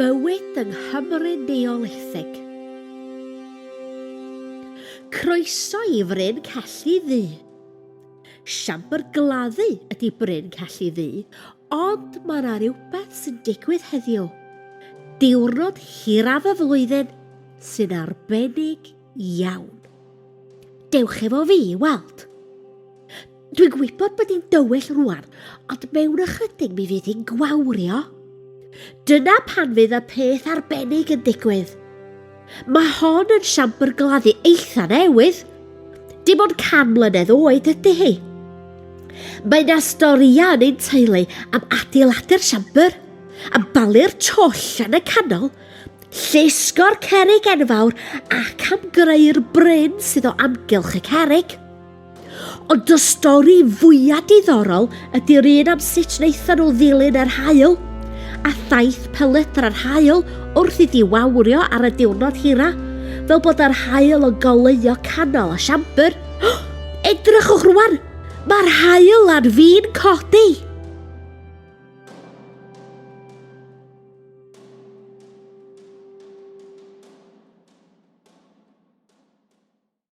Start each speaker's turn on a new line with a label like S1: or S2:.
S1: Bywyd yng Nghymru Neolithig. Croeso i Fryn Celli Ddu. Siambr gladdu ydy Bryn Celli Ddu, ond mae yna rhywbeth sy'n digwydd heddiw. Diwrnod hiraf y flwyddyn sy'n arbennig iawn. Dewch efo fi i weld. Dwi'n gwybod bod hi'n dywyll rwan, ond mewn ychydig mi fydd hi'n gwawrio. Dyna pan fydd y peth arbennig yn digwydd. Mae hon yn siambr gladdu eitha newydd. Dim ond 100 mlynedd oed ydy hi. Mae yna storïau yn ein teulu am adeiladu'r siambr, am balu'r twll yn y canol, llusgo'r cerrig enfawr ac am greu'r bryn sydd o amgylch y cerrig. Ond y stori fwya diddorol ydy'r un am sut wnaethon nhw ddilyn yr haul, a thaith pelydra'r haul wrth iddi wawrio ar y diwrnod hira, fel bod yr haul yn goleuo canol y siambr. Edrychwch rwan! Mae'r haul ar fin codi!